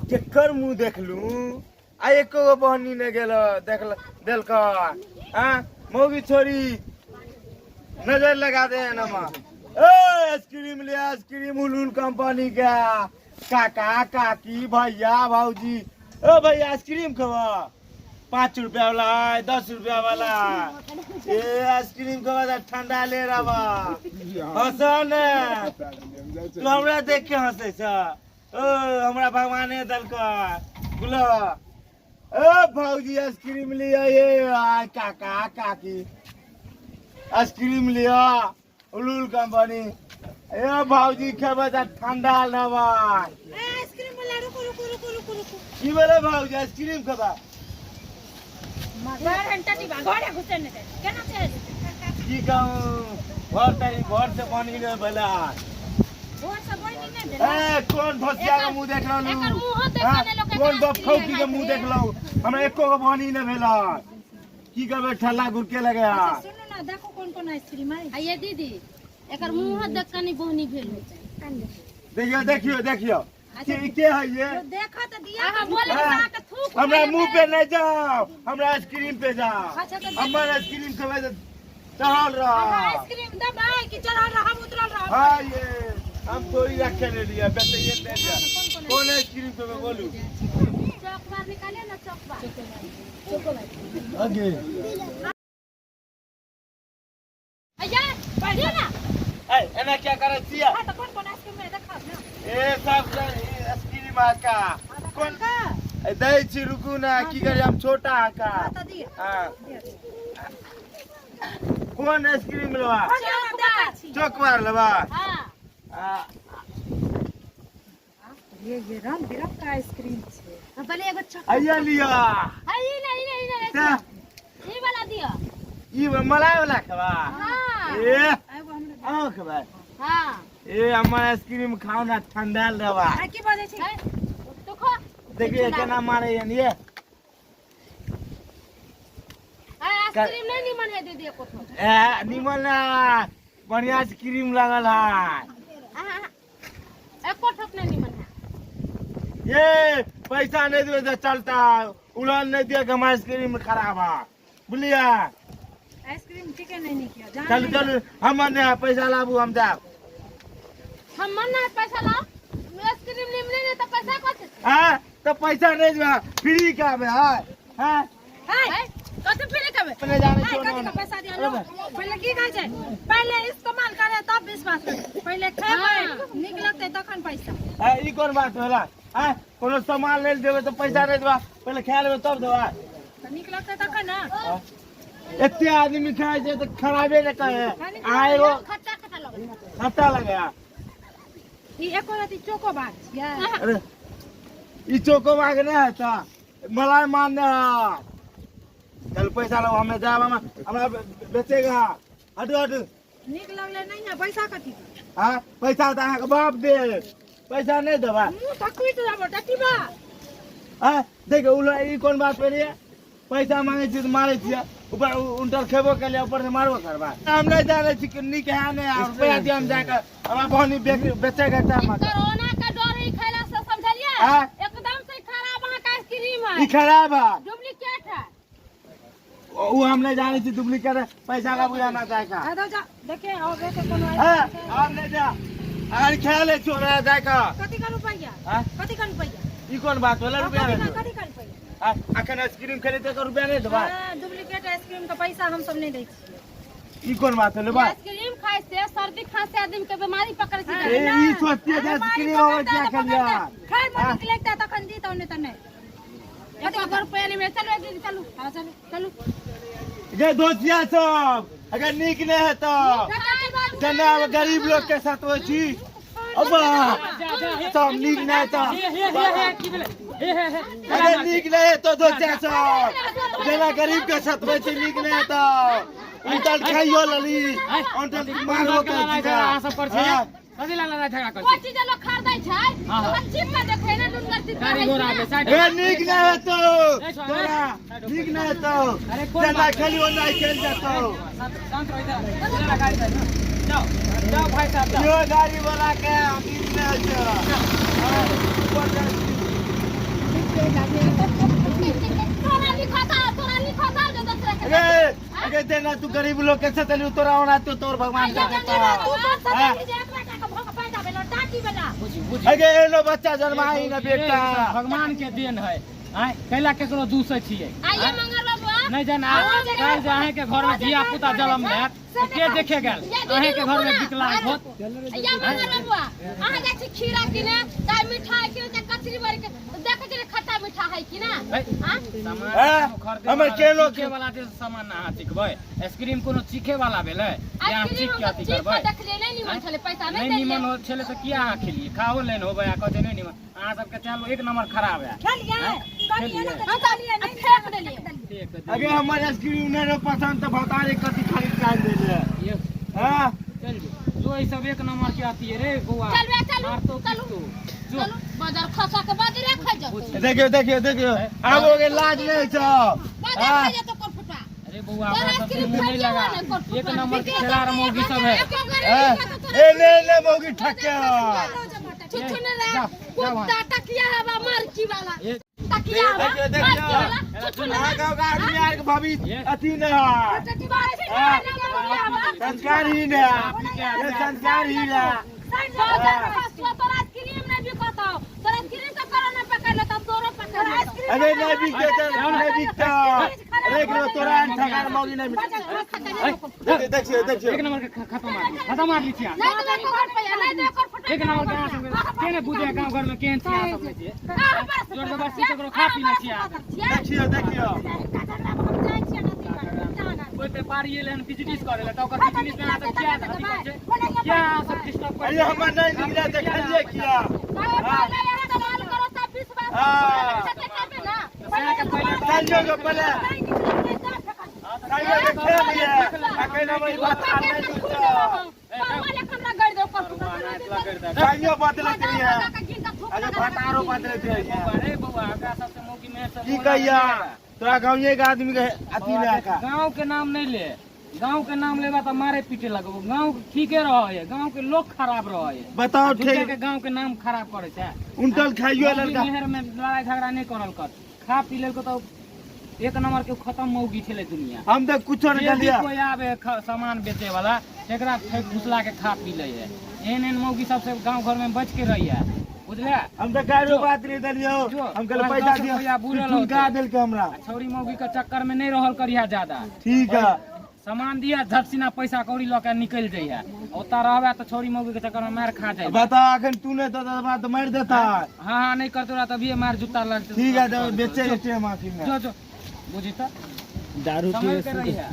केकर मुंह देखलू आ एको गो बहनी नहि गेल देखल देलक हाँ मौगी छोरी नजर लगा दे नमा ए आइसक्रीम ले आइसक्रीम उलूल कंपनी के काका काकी भैया भौजी ओ भैया आइसक्रीम खेबा 5 रुपया वाला है 10 रुपया वाला है। ए आइसक्रीम खेबा त ठंडा ले रहा हंस ने तू हमरा देख के हंसै छ ओ हमरा भगवाने देलक बोलो ओ भौजी आइसक्रीम लिया ये आ काका काकी आइसक्रीम लिया उलूल कंपनी ए भौजी खेबै त ठंडा लेबै आइसक्रीम वाला रुको रुको रुको रुको रुको की भेलै भौजी आइसक्रीम खेबै बाहर घंटा टीबा घरे घुसे नहि दे केना छै की कहूँ घर तरी घर से बनी नहि भेलै घर से बनी नहि भेलै ए कोन भसिया के मुंह देख रहलू एकर मुँहो देख हाँ, के लोक कोन एकरा बप खौकी के मुंह देखलहुँ हमरा एको गो बनी नहि भेलै की करबै ठल्ला घुरके लगे अच्छा सुनू ना देखो कोन कोन आइसक्रीम है आ ये दीदी एकर मुँह देख के नहीं बोहनी भेल होतै देखियो देखियो देखियो के के है ये तो देखो तो दिया अहाँ बोले हाँ। अहाँके थूक हमरा मुंह पे नहीं जाओ हमरा आइसक्रीम पे जाओ अच्छा तो हमर आइसक्रीम खेबै तऽ चढ़ल रह आइसक्रीम दबाई कि चढ़ल रहब उतरल रहब हाँ ये हम थोड़ी रखे ले लिया बेचैए ले लिया कौन आइसक्रीम खेबै बोलू चौक बार निकालिए ना चौक बार आगे अय्या दियौ ना ए एना क्या करै छियै हाँ तो कौन कौन आइसक्रीम है देखा ना ए सब आइसक्रीम आका कौन का ए, दै छी रुकू ना की करी हम छोटा आका हाँ तो दिया हाँ कोन आइसक्रीम लेबा देखा छी चौकबार लेबा हाँ आ, ये रंग बिरंग का आइसक्रीम छे हाँ, पहले एगो चौक आइया लिया हाँ ई ना ई ना ई ना तऽ ई वाला दिअ ई मलाई वाला खेबा हाँ ए एगो हमरा अहाँ खेबै हाँ ए हमर आइसक्रीम खाउ ना ठंडा लेबा आ की बजै छी है, तू खो देखिए केना मारे ये आइसक्रीम नहीं निमन है दीदी एको ठो ए निमन ना बढ़िया से क्रीम लगल है आहा, एको ठोप नहीं निमन है ये पैसा नहीं दिए तो चलता उड़ान नहीं दिया कि हमारा आइसक्रीम खराब है बुझलिए आइसक्रीम ठीके नहीं नहीं किया जान चलू चलू हम नहीं पैसा लाबू हम जाब हम मन ना है पैसा लाओ आइसक्रीम निमने नहीं तो पैसा कथी हाँ तो पैसा नहीं दिया फ्री का बे हाँ हाँ हाय कथी फ्री करबे अपने जाने हाय क्यों कथी ना का पैसा दिया लो पहिले की कहै छै पहिले इस्तेमाल करे तब विश्वास करे पहिले खेबै नीक लगतै तखन पैसा हाँ, ई कोन बात होला हाँ कोनो सामान ले देबै तो पैसा नहीं देबा पहिले खा लेबै तब देबा तऽ नीक लगतै तखन ने हाँ? एते आदमी खाइ छै तऽ खराबे नहि कहे अहाँ एगो खट्टा खट्टा लगै खट्टा लगे ई एको रति चोको बात छियै अरे ई चोको बाग नहि है तऽ मलाई मान्य है चल पैसा लो हमें जाब हम हमरा बेचेगा हटू हटू नीक लगलै नहीं ने पैसा कथी के? हाँ पैसा तऽ अहाँके बाप दे पैसा नहीं देबा मुँह थकुइत जाबो टटीबा हाँ देख उ ई कोन बात भेलै पैसा मांगे छी तऽ मारै छियै ऊपर उनटल खेबो केलियै ऊपर से मारबो करबा हम नहीं जानै छी कि नीक है नहीं है रुपया दिअ हम जाके हमरा बहनी बेचेगा टाइम कोरोना का डर है खैला से समझलिए हाँ? एकदम से खराब अहाँ का आइसक्रीम है ई खराब है डुप्लीकेट है उ हम नहीं जानै छी डुप्लीकेट है पैसा का बुझाना जाएगा आ दो जा देखे और देखे कोनो हाँ हम नहीं जा अगर खेल है छोड़ा जाएगा कथी का रुपैया हाँ? कथी का रुपैया ई कोन बात होला रुपया कथी नहीं का देबै? कथी का रुपैया आ, अखन आइसक्रीम खरीदे के रुपया नहीं देबा हाँ, डुप्लीकेट आइसक्रीम के पैसा हम सब नहीं दै छियै ई कोन बात होले बा आइसक्रीम खाए से सर्दी खांसी आदमी के बीमारी पकड़ छै ए ई सोचतिए जे आइसक्रीम आबै क्या खेलिया खाय मन निकले लगता तखन दी तो नहीं तो नहीं एको रुपया नहीं मिले चलो दीदी चलू हाँ चलो चलू गे दोस्तिया सब अगर नीक नहीं है तो जेना गरीब लोग के साथ होइ छी अब सब नीक नहीं तो अगर नीक नहीं है तो दोस्तिया सब जेना गरीब के साथ होइ छी नीक नहीं है तो उनटल खाइयो लली उनटल मारबो करै छी सब पर छै हाँ। कथी ला लड़ाई झगड़ा करै कोई चीज लोग खरीदै छै हाँ, हाँ। तो चीज में देखै ने नुनगर चीज गाड़ी घोड़ा आबै साइड ए नीक नहीं है तो ए, छोड़ा, तोरा नीक नहीं है तो अरे, कोन जेना बात खेली ओना खेल जेतौ शांत रहो इधर इधर ला गाड़ी साइड जाओ जाओ भाई साहब जाओ यो गाड़ी वाला के नीक नहीं है ऊपर जाइ छी। अगे देना तू गरीब लोग के सतलू तोरा होना तो तोर भगवान आइया कर गंगा देता तू तोर हाँ। सतली जे एकरा का भोग पैदा भेलो टाटी वाला बुझी बुझी अगे एनो बच्चा जन्माई ना बेटा भगवान के देन है आय कैला केकरो दूसै छियै आइए मंगल बाबा नहीं जाना काल्हि जे अहाँके घर में धिया पुता जन्म लेत तऽ के देखे गेल अहाँके घर में विकलांग होत या मंगल बाबा अहाँ जाइ छी खीरा किने चाहे मिठाई किने चाहे कचरी बड़ी के देखै छी खट्टा मीठा है कि ना है। हाँ? सामान हाँ, कोनो खरीदे हमर वाला केलो चीखे वाला जे सामान ना अहाँ चिखबै आइसक्रीम कोनो चीखे वाला भेलै जे अहाँ आइसक्रीम चीख हम के अथी चीख करबै के देखलियै नहि निमन छलै पैसा नहि नहि देलियै निमन हो छलै तऽ किया अहाँ खेलियै खाओ लेन होबै आ कहै छै नहि निमन अहाँ सबके चालू एक नंबर खराब है खेलिए कनिए ना हम तऽ खेलिए नहीं फेंक देलियै ठीक है, अगे हमर आइसक्रीम नहीं रहो पसंद तो भतारे कथी खरीद के आन देले ये हां चल जो जो ई सब एक नंबर के अथी है रे बौआ चल बे, चलू, मारतो चलू। किस्तो जो चलू बाजार खसा के बाजरे खा जाओ देखियो देखियो देखियो आब हो गेल लाज नहीं छौ बाजार हाँ। खा जाओ कोन फुटवा अरे बौआ तोरा हमरा सब आइसक्रीम मुंह नहीं खाइए लगा वाला कोन एक फुटवा? नंबर के खेलाड़ मौगी सब है एको गरे हाँ। नहीं खाता तोरा। ए ले ले मौगी ठक्के छुछु ने रे जाओ, जाओ वहाँ। कुत्ता तकिया हवा मारकी वाला ये तकिया हवा देखियो मारकी देखियो वाला छुछु ने अहाँ गाँव के आदमी आर के भाभी ये। अथी नहीं है हाँ। संस्कार ही नहीं है ये संस्कार ही है तोरा आइसक्रीम नहीं बिकतो तोरा आइसक्रीम तो कोरोना पकड़ लेता तोरो पकड़ लेतो अरे नहीं बिकते तो नहीं बिकता अरे एकरो तोरा ठकार मौगी नहीं मिलता देखियो देखियो देखियो एक नंबर के खत्म आदमी खत्म आदमी छियै अहाँ। नहीं तो एको रुपया नहीं तो एको फुटवा एक नंबर के अहाँ सब के ने बुझे गाँव घर में केहन छियै अहाँ सब नहि छियै जोर जबरदस्ती ककरो खा पी लै छियै अहाँ सब। देखियो देखियो कोई व्यापारी एलै हन बिजनेस करे ला तऽ ओकर बिजनेस में अहाँ सब किया अथी करै छै किया अहाँ सब डिस्टर्ब करै अरे हमर नहीं निकला देखलिए किया चलियो के पहले चलियो के खेल लिए अकेला वही बात आ नहीं मिलता चलियो बदलत रही है अरे भटारो बदलत रही है अरे बौआ एकरा सबसे मौगी मेहर से की कहिया तोरा गाँव के आदमी के अथी ले का गाँव के नाम नहीं ले गाँव के नाम लेबा तऽ मारे पीटे लगबो गाँव ठीके रहे है गाँव के लोग खराब रहे है बताओ झूठे ठीक के गाँव के नाम खराब करे छै उनटल खाइयो मौगी लड़का मेहर में लड़ाई झगड़ा नहीं करल कर खा पी लेल तो एक नंबर के खत्म मौगी छलै दुनिया हम तो कुछो नहीं जे भी कहलिए कोई आवे सामान बेचे वाला तेकरा फेंक घुसला के खा पी ले है एहन एहन मौगी सबसे गांव घर में बच के रही है बुझले हम तो गायरो बात नहीं देलियो जो, हम कहले पाँच पैसा दस दियो रुपया बुरल ठुनका होतै। देलके हमरा आ छौरी मौगी के चक्कर में नहीं रहल करिहा ज्यादा ठीक है सामान दिया झट सिना पैसा कौड़ी लऽ के निकलि जइहा ओतऽ रहबे तऽ छौरी मौगी के चक्कर में मार खा जाए बताओ अखन तू नहीं तो देबा तो मार देता हाँ हाँ नहीं करतो रहा तभिए मार जूता लगते ठीक है जब बेचे के टाइम आखिर में जो जो बुझी तऽ दारू संभल के रहिहा।